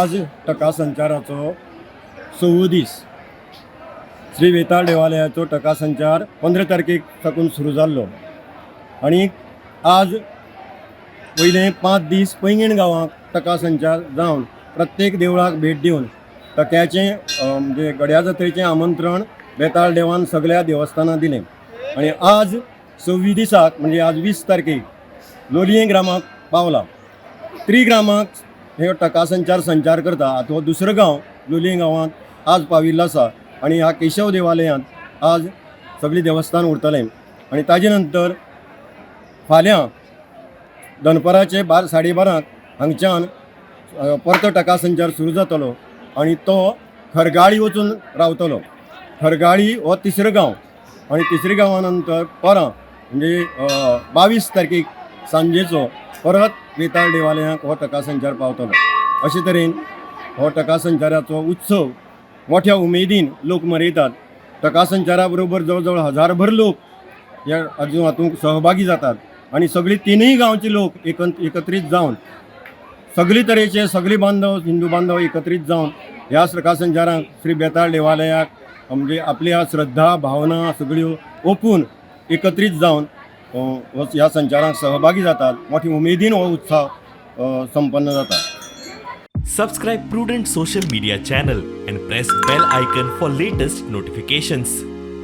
आज टका संचाराचो सवो दीस. श्री वेताळ देवालयाचो टका संचार 15 तारखेक साकून सुरू जाल्लो आनी आज पयले 5 दीस पैंगीण गांवाक टका संचार जावन प्रत्येक देवळाक भेट दिवन टक्याचें, म्हणजे गड्या जात्रेचें आमंत्रण बेताळ देवान सगळ्या देवस्थानां दिलें. आनी आज 26 दिसाक, म्हणजे आज 20 तारखेक लोलयें ग्रामाक पावला. त्रिग्रामाक हे टका संचार संचार करता. आतां हो दुसरो गांव लोलयें गांवांत आज पाविल्लो आसा आनी ह्या केशव देवालयांत आज सगळीं देवस्थान उरतलें. आनी ताजे नंतर फाल्यां दनपराचे 12:30 हांगच्यान परतो टका संचार सुरू जातलो आनी तो खरगाळी वचून रावतलो. खरगाळी हो तिसरो गांव आनी तिसऱ्या गांवा नंतर परां, म्हणजे 22 तारखेक सांजेचो परत वेताळ देवालयांत हो टका संचार पावतलो. अशे तरेन हो टका संचाराचो उत्सव मोठ्या उमेदीन लोक मनयतात. टका संचारा बरोबर जवळ जवळ हजारभर लोक ह्या अजून हातूंत सहभागी जातात आनी सगळी तिनूय गांवचे लोक एकत्रीत जावन, सगळी तरेचे सगळी बांधव, हिंदू बांधव एकत्रीत जावन ह्या टका संचारांक श्री बेताळ देवालयाक, म्हणजे आपल्या श्रद्धा भावना सगळ्यो ओपून एकत्रीत जावन ह्या संचारांक सहभागी जातात. मोठी उमेदीन हो उत्सव संपन्न जाता. Subscribe Prudent Social Media channel and press bell icon for latest notifications.